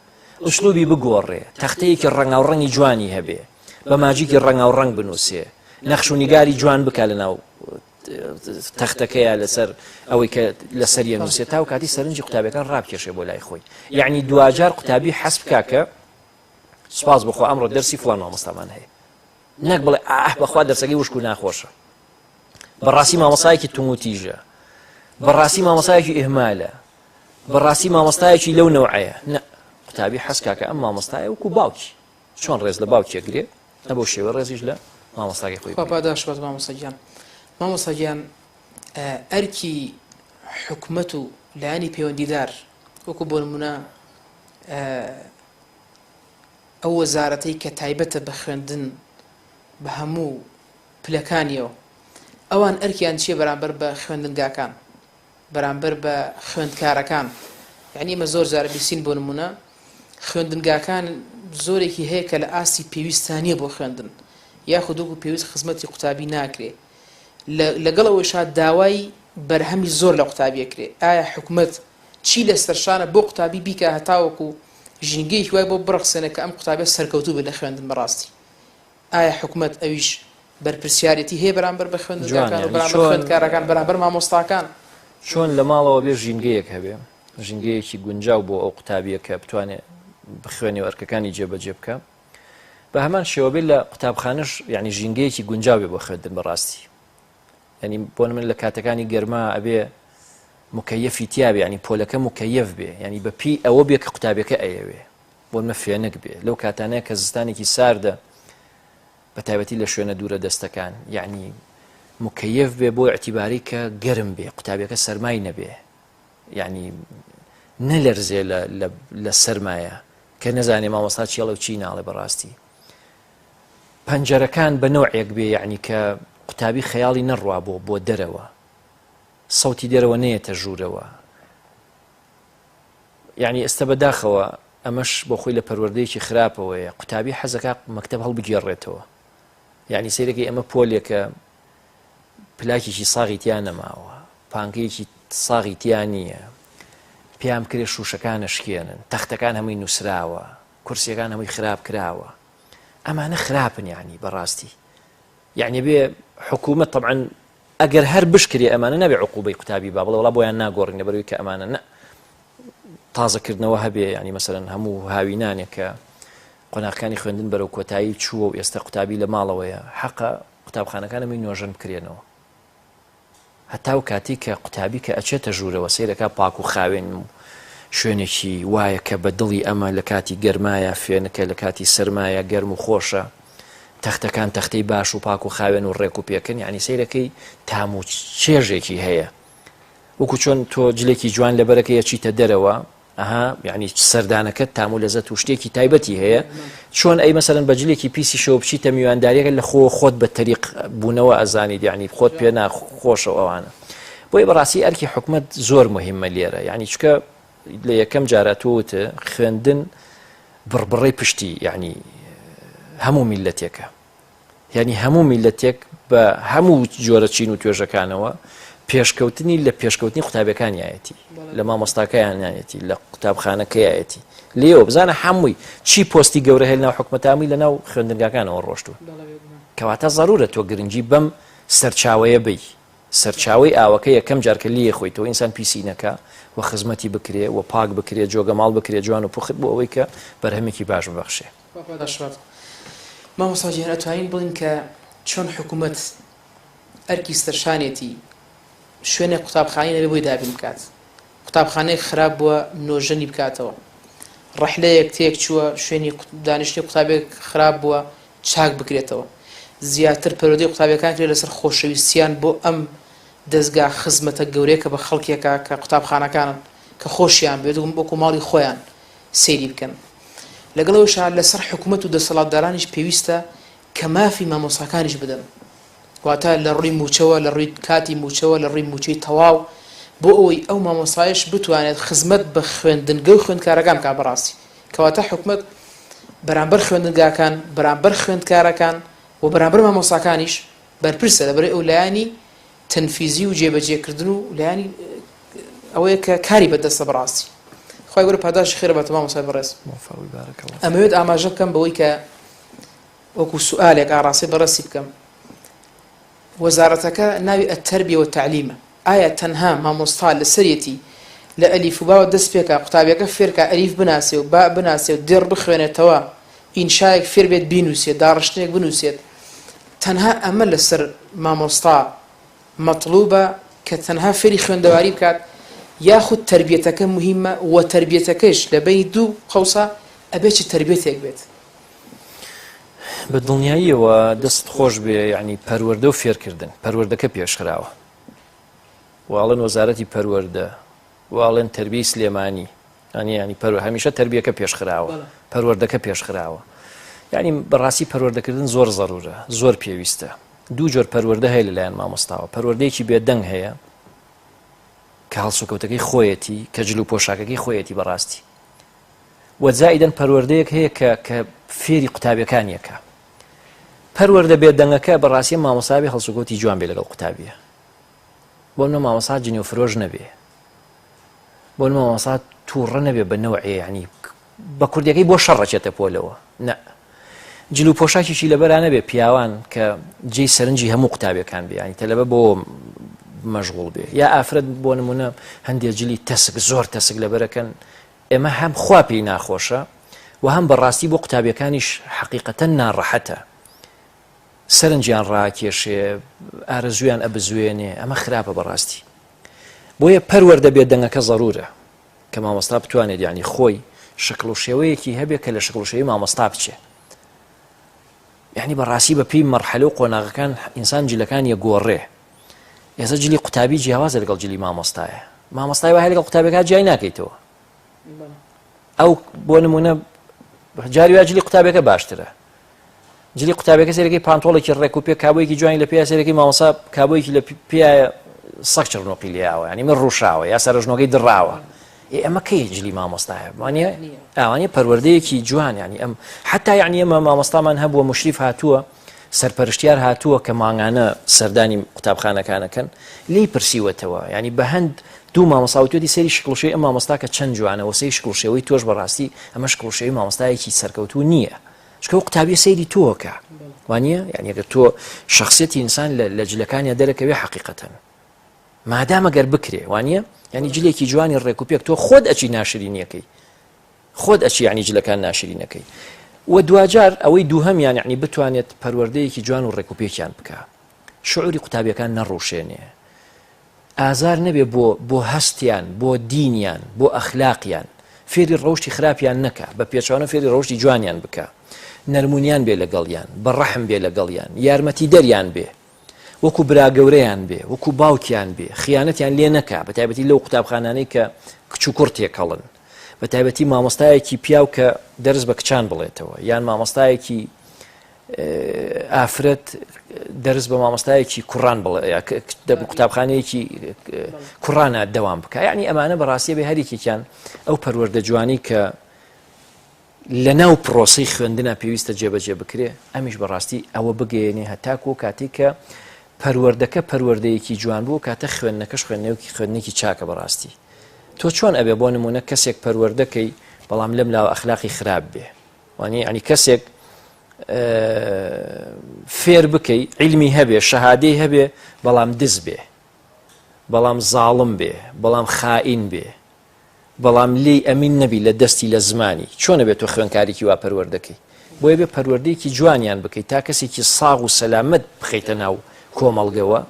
ئوسلوبی بگۆڕێ، تەختەیەکی ڕەنگاوڕەنگی جوانی هەبێ، بە ماجیکی ڕەنگاوڕەنگ بنووسێ، نەخش و نیگاری جوان بکا لەناو تەختەکەیا لەسەر ئەوەی کە لەسەریە نووسێ تاو کاتی سەرنجی قوتابیەکان ڕابکێشێ بۆ لای خۆی یعنی دواجار قوتابی حەز بکا کە سوپاس بخوا ئەمڕۆ دەرسی فڵان مامۆستامان هەیە نەک بڵێ ئاه بەخوا دەرسەکەی وشک و ناخۆشە بەڕاستی مامۆسایەکی تون و تیژە بەڕاستی مامۆسایەکی ئیهمالە بەڕاستی مامۆستایەکی لەو نەوعەیە نە قوتابی حەز کاکە ئەم مامۆستایە وەکو باوکی چۆن ڕێز لە باوکی ئەگرێ ئە بەو شێوە ڕێزیش لە مامۆستاکەی خۆی خوا پاداشت بات مامۆستا گیان. مامۆستا گیان ئەرکی حکومەت و لایەنی پەیوەندیدار وەکو بۆ نمونە ئەو وەزارەتەی کە تایبەتە بە خوێندن بە هەموو پلەکانیەوە ئەوان ئەرکیان چییە بەرامبەر بە خوێندنگاکان بەرامبەر بە خوێندکارەکان یانی ئێمە زۆر جار بیسین بۆ نمونە خوێندنگاکان زۆرێکی هەیە کە لە ئاستی پێویستا نییە بۆ خوێندن یاخود وەکو پێویست خزمەتی قوتابی ناکرێ لەگەڵ ئەوەیشا داوای بەرهەمی زۆر لە قوتابی ئەکرێ ئایا حکومەت چی لەسەر شانە بۆ قوتابی بیکا هەتاوەکو ژینگەیەکی وای بۆ بڕەخسێنێ کە ئەم قوتابیە سەرکەوتوو بێت لە خوێندن بەڕاستی ئایا حکومەت ئەویش بەرپرسیارێتی هەیە بەرامبەر بە خوێندنگاکان و بەرامبەر خوێندکارەکان بەرامبەر مامۆستاکان؟ چۆن لە ماڵەوە بێ ژینگەیەک هەبێ، ژینگەیەکی گونجاو بۆ ئەو قوتابییە کە بتوانێ بخوێنێ و ئەرکەکانی جێبەجێ بکا، بە هەمان شێوە بێ لە قوتابخانەش یعنی ژینگەیەکی گونجاو بێ بۆ خوێندن بەڕاستی. یعنی بۆ من لە کاتەکانی گەرما ئەبێ مکەیەفی تیا بێ یعنی پۆلەکە مکەیەف بێ یعنی بە پێی ئەوە بێ کە قوتابیەکە ئەیەوێ. بۆ نمە فێنک بێ لەو کاتانەیە کە زستانێکی ساردە بە تایبەتی لە شوێنە دوورە دەستەکان یعنی مکەیەف بێ بۆ اعتیباری کە گەرم بێ قوتابیەکە سەرمای نەبێ یعنی نەلەرزێ لە سەرمایە کە نەزانێ مامۆستا چیڵە و چی ناڵێ بەڕاستی پەنجەرەکان بە نەوعێک بێ یعنی کە قوتابی خەیاڵی نەڕوا بۆ بۆ دەرەوە سەوتی دەرەوە نەیەتە ژوورەوە یانی ئێستا بە داخەوە ئەمەش بۆ خۆی لە پەروەردەیەکی خراپەوەیە قوتابی حەزەکا مەکتەب هەڵبگێڕێتەوە یعنی سەیرەکەی ئەمە پۆلێکە پلاکێکی ساغی تیا نەماوە پانکەیەکی ساغی تیا نییە پێیان بکرێ شوشەکان شکێنن تەختەکان هەمووی نووسراوە کورسیەکان هەمووی خراپ کراوە ئەمانە خراپن یعنی بەڕاستی یعنی بێ حکوومەت طبعا ئەگەر هەر بشکرێ ئەمانە نابێ عقوبەی قوتابی با بڵێ وەڵا بۆیان ناگۆڕین لەبەرەوەی کە ئەمانە نە تازەکردنەوە هەبێ ینی مەسەرەن هەموو هاوینانێک کە قۆناغەکانی خوێندن بەرەو کۆتایی چووە و ئێستا قوتابی لە ماڵەوەیە حەقە قوتابخانەکان هەمووی نۆژەن بکرێنەوە هەتا و کاتی کە قوتابی کە ئەچێتە ژوورەوە سەیرەکە پاک و خاوێن و شوێنێکی وایە کە بە دڵی ئەمە لە کاتی گەرمایە فێنکە لە کاتی سەرمایە گەرم و خۆشە تەختەکان تەختەی باش و پاک و خاوێن و ڕێک و پێکن یعنی سەیرەکەی تام و چێژێکی هەیە وەکو چۆن تۆ جلێکی جوان لەبەرەکەی ئەچیتە دەرەوە ئەها یعنی سەردانەکەت تام و لەزەت و شتێکی تایبەتی هەیە چۆن ئەی مەسەرەن بە جلێکی پیسی شەوە بچیتە میوانداریەکە لە خۆ خۆت بە تەریق بوونەوە ئەزانیت یعنی خۆت پێ ناخۆشە ئەوانە بۆیە بەڕاستی ئەرکی حکومت زۆر مهمە لێرە یعنی چکە لە یەکەم جارا تۆ وتت خوێندن بڕبڕەی پشتی یعنی هەموو میلەتێکە یعنی هەموو میلەتێک بە هەموو جۆرە چین و توێژەکانەوە پێشکەوتنی لە پێشکەوتنی قوتابەکانیایەتی لە مامۆستاکەیانیانەتی لە قوتابخانەکەیەتی لێەوە بزانە هەمووی چی پۆستی گەورە هەیە ناو حکومەتامی لە ناو خوێندنگاکانەوە ڕۆشتوون کەواتە ضرورە تۆ گرنگی بەم سەرچاوەیە بی سەرچاوەی ئاوەکە یەکەم جار کە لێی خۆیتەوە ئینسان پیسی نەکا و خزمەتی بکرێ و پاک بکرێ جۆگەماڵ بکرێ جوان و پوخت بۆ ئەوەی کە بەرهەمێکی باش ببەخشێ. خوا پاداشت بات. مامۆستا گیان ئەتوانین بڵێین کە چۆن حکومەت ئەرکی سەرشانێتی شوێنێک قوتابخانەی نەبێ بۆی دابین بکات قوتابخانەیەک خراپ بووە نۆژەنی بکاتەوە ڕەحلەیەک تێک چووە شوێنی دانیشتنی قوتابێک خراپ بووە چاک بکرێتەوە زیاتر پەروەردەی قوتابیەکان کرێت لەسەر خۆشەویستیان بۆ ئەم دەزگا خزمەتە گەورەیە کە بە خەڵکێکە کە قوتابخانەکانن کە خۆشیان بێت وەکو ماڵی خۆیان سەیری بکەن لەگەڵ ئەوەشا لەسەر حکومەت و دەسەڵاتدارانیش پێویستە کە مافی مامۆستاکانیش بدەن واتە لە ڕووی مووچەوە لە ڕووی کاتی مووچەوە لە ڕووی مووچەی تەواو بۆ ئەوەی ئەو مامۆستایەش بتوانێت خزمەت بە خوێندنگە و خوێندکارەکان بکات بەڕاستی. کەواتە حکومەت بەرامبەر خوێندنگاکان، بەرامبەر خوێندکارەکان و بەرامبەر مامۆستاکانیش بەرپرسە لەبەرئەوەی ئەو لایەنی تەنفیزی و جێبەجێکردن و لایەنی ئەوەیە کە کاری بەدەستە بەڕاستی خوای گەورە پاداشتی خێر باتەوە مامۆستای بەڕێز ئەمەوێت ئاماژە بکەم بەوەی کە وەکو سوالێک ئاڕاستەی بەڕێزی بکەم وەزارەتەکە ناوی التربیە والتعلیمە ئایا تەنها مامۆستا لەسەریەتی لە ئەلیف و باوە دەست پێکا قوتابیەکە فێرکا ئەلیف بناسێ و با بناسێ و دێڕ بخوێنێتەوە ئینشایەک فێر بێت بینوسێت داڕشتنێک بنوسێت تەنها ئەمە لەسەر مامۆستا مەتڵوبە کە تەنها فێری خوێندەواری بکات یاخود تەربیەتەکە موهیمە وە تەربیەتەکەش لە بەینی دوو قەوسا ئەبێ چ تەربیەتێک بێت؟ بە دڵنیاییەوە دەست خۆش بێ یعنی پەروەردە و فێرکردن پەروەردەکە پێشخراوە واڵێن وەزارەتی پەروەردە واڵێن تربیەی سلێمانی ینی ینی پەرو هەمیشە تربیەکە پێشخراوە پەروەردەکە پێشخراوە یعنی بەڕاستی پەروەردەکردن زۆر زەرورە زۆر پێویستە دوو جۆر پەروەردە هەیە لەلایەن مامۆستاوە پەروەردەیەکی بێدەنگ هەیە کە هەڵسوکەوتەکەی خۆیەتی کە جل و پۆشاکەکەی خۆیەتی بەڕاستی وە زائیدەن پەروەردەیەک هەیە کە کە فێری قوتابیەکانی ئەکا پەروەردە بێدەنگەکە بەڕاستی مامۆستا بێ هەڵسوکەوتی جوان بێ لەگەڵ قوتابیە بۆ نمونە مامۆستا جنێو فرۆش نەبێ بۆ نمونە مامۆستا تووڕە نەبێ بە نەوعێ یعنی بە کوردیەکەی بۆ شەڕ ئەچێتە پۆلەوە نە جل و پۆشاکێکی لەبەرا نەبێ پیاوان کە جێی سەرنجی هەموو قوتابیەکان بێ ینی تەلەبە بۆ مەشغوڵ بێ یا ئافرەت بۆ نمونە هەندێک جلی تەسک زۆر تەسک لەبەرەکەن ئێمە هەم خوا پێی ناخۆشە و هەم بەڕاستی بۆ قوتابیەکانیش حەقیقەتەن ناڕەحەتە سەرنجیان ڕاکێشێ ئارەزویان ئەبزوێنێ ئەمە خراپە بەڕاستی بۆیە پەروەردە بێدەنگەکە زەرورە کە مامۆستا بتوانێت یعنی خۆی شکڵ و شێوەیەکی هەبێ کە لە شکڵ و شێوەی مامۆستا بچێ یعنی بەڕاستی بە پێی مەرحەلە و قۆناغەکان ئینسان جلەکان یەگۆڕێ ئێستا جلی قوتابی جیاوازە لەگەڵ جلی مامۆستایە مامۆستای وایە لەگەڵ قوتابیەکە جیای ناکەیتەوە ئەو بۆ نمونە جاری وا جلی قوتابیەکە باشترە جلی قوتابیەکە سەرەکەی پانتۆڵێکی ڕێک و پێ کابوویەکی جوانی لە پێیا سەرەکەی مامۆستا کابوویەکی لە پێیا سەگ چڕنۆقی لێیاوە یعنی من ڕوشاوە یا سەرژنۆکەی دڕاوە ئێ ئەمە کەی جلی مامۆستایە وانە ئەوانە پەروەردەیەکی جوان ینی ئەم حتا یعنی ئەمە مامۆستامان هەبووە مشریف هاتووە سەرپەرشتیار هاتووە کە مانگانە سەردانی قوتابخانەکانەکەن لێی پرسیوەتەوە ینی بە هەند دوو مامۆستا وتوێتی سەیری شکڵ و شێوەی ئەم مامۆستا کە چەند جوانە وە سەیری شکڵ و شێوەی تۆش بەڕاستی ئەمە شکڵ و شێوەی مامۆستایەکی سەرکەوتوو نییە چونکە ئەو قوتابیە سەیری تۆکە وانە یعنی ئەگەر تۆ شخصیەتی ئینسان لە جلەکانیا دەرەکەوێ حەقیقەتەن مادامە گەر بکرێ وانە یعنی جلێکی جوانی ڕێک و پێک تۆ خۆت ئەچی ناشرینیەکەی خۆت ئەچی یعنی جلەکان ناشرینەکەی و دواجار ئەوەی دووهەمیان یعنی بتوانێت پەروەردەیەکی جوان و ڕێک و پێکیان بکە شعوری قوتابیەکان نەڕوشێنێ ئازار نەبێ بۆ بۆ هەستیان، بۆ دینیان، بۆ ئەخلاقیان، فێری ڕەوشتی خراپیان نەکا، بە پێچەوانە فێری ڕەوشتی جوانیان بکا، نەرمونیان بێ لەگەڵیان، بە ڕەحم بێ لەگەڵیان، یارمەتیدەریان بێ، وەکو برا گەورەیان بێ، وەکو باوکیان بێ، خیانەتیان لێ نەکا، بە تایبەتی لەو قوتابخانانەی کە کچ و کوڕ تێکەڵن، بە تایبەتی مامۆستایەکی پیاو کە دەرس بە کچان بڵێتەوە، یان مامۆستایەکی ئافرەت دەرس بە مامۆستایەکی کوڕان بڵێ قوتابخانەیەکی کوڕانە دەوام بکە یعنی ئەمانە بەڕاستیە بێ هەریکێکیان ئەو پەروەردە جوانی کە لە ناو پرۆسی خوێندنە پێویستە جێبەجێ بکرێ ئەمیش بەڕاستی ئەوە بگەێنێ هەتاکو کاتێک کە پەروەردەکە پەروەردەیەکی جوان بوو کاتە خوێندنەکەش خوێندنەوەکی خوێندنێکی چاکە بەڕاستی تۆ چۆن ئەبێ بۆ نمونە کەسێک پەروەردەکەی بەڵام لەم لاوە ئەخلاقی خراپ بێ وانیە یعنی کەسێک فێر بکەی عیلمی هەبێ شەهادەی هەبێ بەڵام دز بێ بەڵام زاڵم بێ بەڵام خائین بێ بەڵام لێی ئەمین نەبی لە دەستی لە زمانی چۆنە بێت تۆ خوێنکارێکی وا پەروەردەکەی بۆیە بێ پەروەردەیەکی جوانیان بکەیت تا کەسێکی ساغ و سەلامەت بخەیتە ناو کۆمەڵگەوە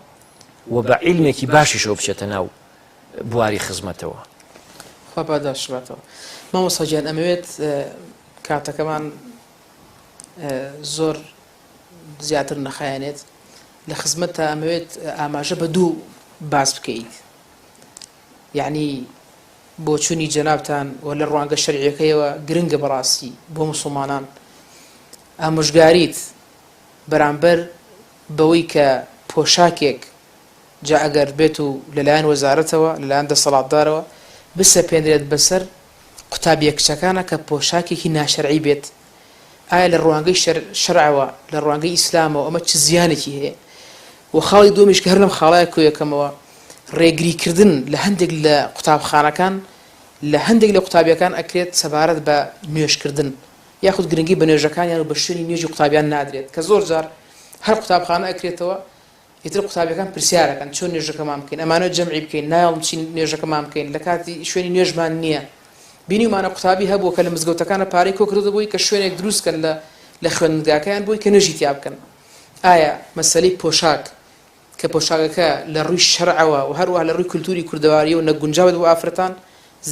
و بە عیلمێکی باشیشەوە بچێتە ناو بواری خزمەتەوە. خوا پاداشت باتەوە مامۆستا گیان ئەمەوێت کاتەکەمان زۆر زیاتر نەخایەنێت لە خزمەتتا ئەمەوێت ئاماژە بە دوو باس بکەیت یعنی بۆچوونی جەنابتان و لە ڕوانگە شەرعیەکەیەوە گرنگە بەڕاستی بۆ مسلمانان ئامۆژگاریت بەرامبەر بەوەی کە پۆشاکێک جا ئەگەر بێت و لەلایەن وەزارەتەوە، لەلایەن دەسەڵاتدارەوە بسەپێنرێت بەسەر قوتابیە کچەکانە کە پۆشاکێکی ناشەرعی بێت ئایا لە ڕوانگەی شەرعەوە لە ڕوانگەی ئیسلامەوە ئەمە چ زیانێکی هەیە و خاڵی دووەمیش کە هەر لەم خاڵەیە کۆیەکەمەوە ڕێگریکردن لە هەندێک لە قوتابخانەکان لە هەندێک لە قوتابیەکان ئەکرێت سەبارەت بە نوێژکردن یاخود گرنگی بە نوێژەکانیان و بە شوێنی نوێژی قوتابیان نادرێت کە زۆر جار هەر قوتابخانە ئەکرێتەوە ئیتر قوتابیەکان پرسیار ئەکەن چۆن نوێژەکەمان بکەین ئەمانەوێت جەمعی بکەین نایەڵن بچین نوێژەکەمان بکەین لە کاتی شوێنی نوێژمان نییە بینیومانە قوتابی هەبووە کە لە مزگەوتەکانە پارەی کۆکردۆتە بۆی کە شوێنێک دروست کەن لە لە خوێندنگاکەیان بۆی کە نوێژی تیا بکەن ئایا مەسەلەی پۆشاک کە پۆشاکەکە لە ڕووی شەرعەوە و هەروەها لە ڕووی کولتوری کوردەواریەوە نەگونجاوێت بۆ ئافرەتان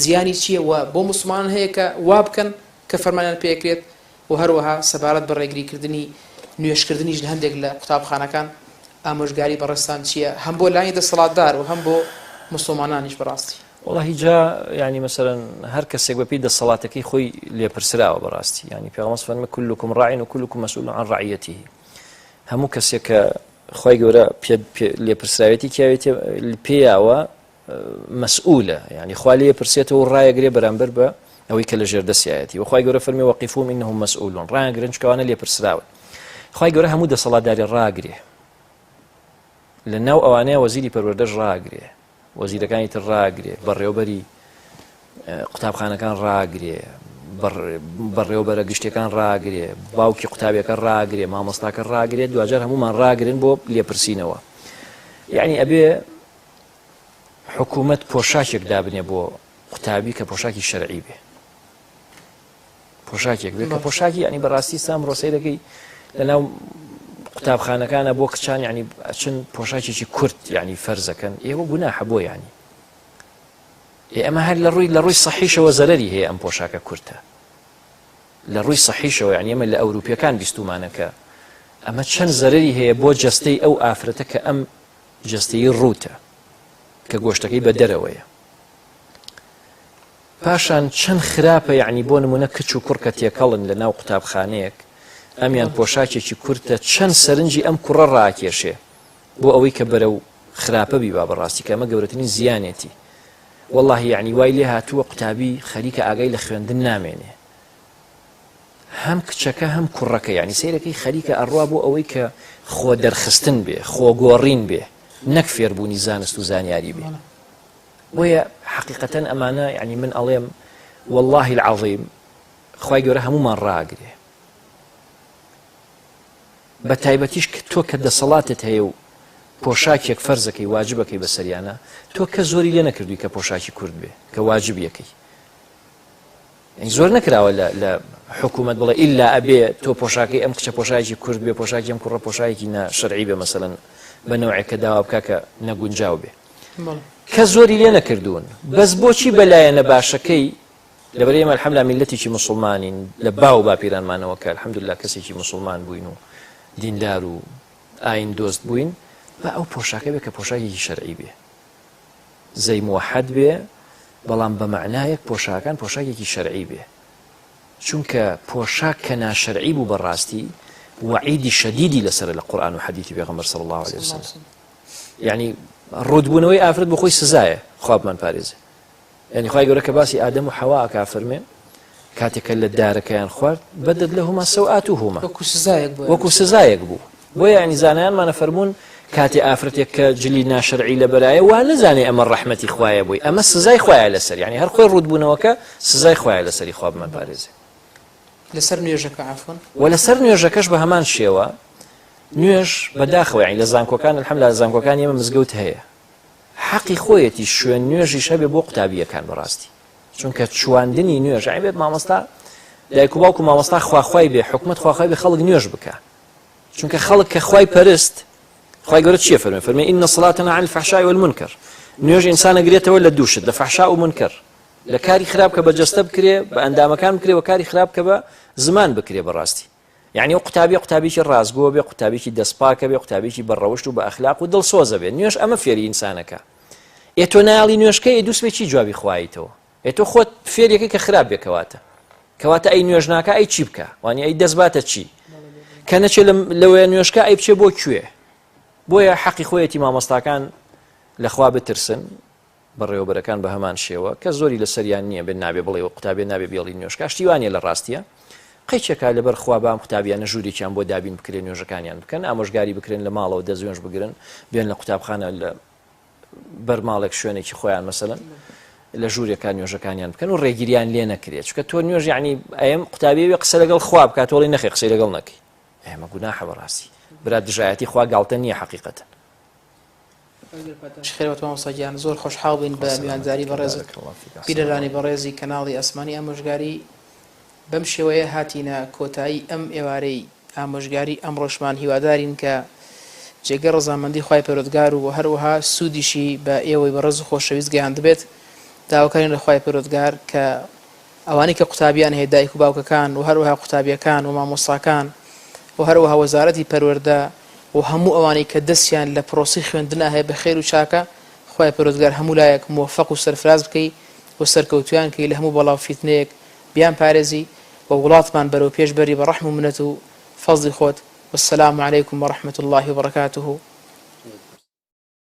زیانی چییە و بۆ موسڵمانان هەیە کە وا بکەن کە فەرمانیان پێکرێت و هەروەها سەبارەت بە ڕێگریکردنی نوێژکردنیش لە هەندێک لە قوتابخانەکان ئامۆژگاری بەڕێزتان چییە هەم بۆ لایەنی دەسەڵاتدار و هەم بۆ موسڵمانانیش بەڕاستی؟ وەڵاهی جا یانی مەسەلەن هەر کەسێک بەپێی دەسەڵاتەکەی خۆی لێپرسراوە بەڕاستی یانی پێغەمبەر فەرمی کلکم راع و کلکم مسئول عن رعیته هەموو کەسێک کە خی گەورە لێپرسراوێتی کیاوێتی پێیاوە مەسئولە یانی خوا لێ پرسێتەوە و ڕایەگرێ بەرامبەر بە ئەوەی کە لە ژێر دەستیایەتی و خوای گەورە فەرمی وەقیفوهم ئینهم مەسئولون ڕایانگرن چونکە ئەوانە لێپرسراون خوای گەورە هەموو دەسەڵاتداری ڕاگرێ لە ناو ئەوانەیە وەزیری پەروەردەش ڕاگرێ وەزیرەکانی تر ڕاگرێ بەڕێوبەری قوتابخانەکان ڕاگرێ بەڕێوبەرە گشتەکان ڕاگرێ باوکی قوتابیەکە ڕاگرێ مامۆستاکە ڕاگرێ دواجار هەمومان ڕاگرن بۆ لێپرسینەوە یعنی ئەبێ حکوومەت پۆشاکێک دابنێ بۆ قوتابی کە پۆشاکی شەرعی بێ پۆشاکێک بێ کە پۆشاکی ینی بەڕاستی سام ڕۆسەیرەکەی لەناو قوتابخانەکانە بۆ کچان ینی ئەچن پۆشاکێکی کورت ینی فەرزەکەن ئێوە گوناحە بۆ ینی ئێ ئەمە هەر لە ڕووی لە ڕووی سەحیشەوە زەرەری هەیە ئەم پۆشاکە کورتە لە ڕووی سەحیشەوە یعنی ئێمە لە ئەوروپیەکان بیستومانە کە ئەمە چەند زەرەری هەیە بۆ جەستەی ئەو ئافرەتە کە ئەم جەستەی ڕووتە کە گۆشتەکەی بە دەرەوەیە پاشان چەند خراپە یعنی بۆ نمونە کچ و کوڕ کە تێکەڵن لە ناو قوتابخانەیەک ئەمیان پۆشاکێکی کورتە چەند سەرنجی ئەم کوڕە ڕاکێشێ بۆ ئەوەی کە بەرەو خراپە بیبا بەڕاستی کە ئەمە گەورەترین زیانێتی واللهی یعنی وای لێ هاتووە قوتابی خەریکە ئاگای لە خوێندن نامێنێ هەم کچەکە هەم کوڕەکە یانی سەیرەکەی خەریکە ئەڕوا بۆ ئەوەی کە خۆ دەرخستن بێ خۆ گۆڕین بێ نەک فێربوونی زانست و زانیاری بێ بۆیە حقیقەتەن ئەمانە یعنی من ئەڵێم والله العظیم خوای گەورە هەمومان ڕاگرێ بە تایبەتیش کە تۆ کە دەسەڵاتت هەیە و پۆشاکێک فەرزەکەی واجبەکەی بەسەریانە تۆ کە زۆری لێ نەکردووی کە پۆشاکی کورد بێ کە واجبیەکەی یانی زۆر نەکراوە لە لە حکوومەت بڵێ ئیلا ئەبێ تۆ پۆشاکەی ئەم کچە پۆشاکی کورد بێ پۆشاکی ئەم کوڕە پۆشاکی نە شەرعی بێ مەسەلەن بە نەوعێک کە داوا بکا کە نەگونجاو بێ کە زۆری لێ نەکردوون بەس بۆچی بەلایەنە باشەکەی لەبەر ئێمە الحمدلله میللەتێکی مسلمانین لە باو باپیرانمانەوە کە الحمدلله کەسێکی مسلمان بووین و دیندار و ئاین دۆست بووین با ئەو پۆشاکە بێ کە پۆشاکێکی شەرعی بێ زەی موەحەد بێ بەڵام بە مەعنایەک پۆشاکان پۆشاکێکی شەرعی بێ چونکە پۆشاک کە ناشەرعی بوو بەڕاستی وەعیدی شەدیدی لەسەرە لە قورئان و حەدیثی پێغەمبەر صلی الله علیه وسلم یعنی ڕووتبوونەوەی ئافرەت بۆ خۆی سزایە خوا بمان پارێزێ یعنی خوای گەورە کە باسی ئادەم و حەوا ئەکا فەرمێ کاتێک کە لە دارەکەیان خوارد بەدەت لەهما سەوئاتهما وەکو سزایەک بوو وەکو سزایەک بوو بۆیە ینی زانایانمانە فەرموون کاتێ ئافرەتێک کە جلی ناشەرعی لەبەرایە وا نەزانێ ئەمە ڕەحمەتی خوایە بۆی ئەمە سزای خوایە لەسەر یعنی هەر خۆی ڕووتبوونەوەکە سزای خوایە لەسەری خوا بمان پارێزێ لەسەر نوێژەکە عەفوەن وە لەسەر نوێژەکەش بە هەمان شێوە نوێژ بەداخەوە یعنی لە زانکۆکان الحمدلله لە زانکۆکان ئێمە مزگەوت هەیە حەقی خۆیەتی شوێن نوێژیش هەبێ بۆ قوتابییەکان بەڕاستی چونکە چواندنی نوێژ یانی بێت مامۆستا دایک و باوک و مامۆستا خواخوای بێ حکومت خواخوای بێ خەڵک نوێژ بکە چونکە خەڵک کە خوای پەرست خوای گەورە چیە فەرمێ فەرمێ إن الصلاة تنهى عن الفحشاء والمنكر نوێژ ئینسان ئەگرێتەوە لە دووشت لە فەحشا و منکەر لە کاری خراپ کە بە جەستە بکرێ بە ئەندامەکان بکرێ و کاری خراپ کە بە زمان بکرێ بەڕاستی یەعنی ئەو قوتابیە قوتابیەکی ڕاستگۆ بێ قوتابیەکی دەستپاکە بێ قوتابیەکی بە ڕەوشت و بە ئەخلاق و دڵسۆزە بێ نوێژ ئەمە فێری ئینسانەکە ئێ تۆ نایەڵی نوێژکەی ئێ دووسبێ چی جوابی خوایتەوە ئێ تۆ خۆت فێریەکەی کە خراپ بێ کەواتە کەواتە ئەی نوێژ ناکە ئەی چی بکە وانی ئەی دەستباتە چی کە نەچێ لەوەیە نوێژکە ئەی بچێ بۆ کوێ بۆیە حەقی خۆیەتی مامۆستاکان لەخوا بترسن. بەڕێوەبەرەکان بە هەمان شێوە کە زۆری لەسەریان نییە بێ نابێ بڵێ قوتابێ نابێ بێڵی نوێژکا شتی وانە لە ڕاستیە قەیچێکا لەبەر خوا بام قوتابیانە ژوورێکیان بۆ دابین بکرێن نوێژەکانیان بکەن ئامۆژگاری بکرێن لە ماڵەوە دەستنوێژ بگرن بێن لە قوتابخانە لە بەر ماڵێک شوێنێکی خۆیان مەسەلەن لە ژوورێکا نوێژەکانیان بکەن و ڕێگیریان لێ نەکرێت چونکە تۆ نوێژ یعنی ئەم قوتابیەوێ قسە لەگەڵ خوا بکات تۆڵی نەخێ قسەی لەگەڵ نەکەی ئێمە گوناحە بەڕاستی برا دژایەتی خوا گاڵتە نییە حەقیقەتەن. خێربێت مامۆستا گیان زۆر خۆشحاڵ بووین بە میوانداری بەڕێزت بینەرانی بەڕێزی کەناڵی ئاسمانی ئامۆژگاری بەم شێوەیە هاتینە کۆتایی ئەم ئێوارەی ئامۆژگاری ئەمڕۆشمان هیوادارین کە جێگەی ڕەزامەندی خوای پەروەردگار و هەروەها سوودیشی بە ئێوەی بەڕێز و خۆشەویست گەیاندبێت داواکارین لە خوای پەروەردگار کە ئەوانەی کە قوتابیان هەیە دایک و باوکەکان و هەروەها قوتابیەکان و مامۆستاکان و هەروەها وەزارەتی پەروەردە و هەموو ئەوانەی کە دەستیان لە پرۆسەی خوێندنا هەیە بە خێر و چاکە خوای پەروەردگار هەموو لایەک مۆفەق و سەرفراز بکەی و سەرکەوتویان کەی لە هەموو بەڵا و فیتنەیەک بیان پارێزی و وڵاتمان بەرەو پێش بەری بە ڕەحم و منەت و فەزڵی خۆت والسلام علیکم ورحمة اللە وبرکاته.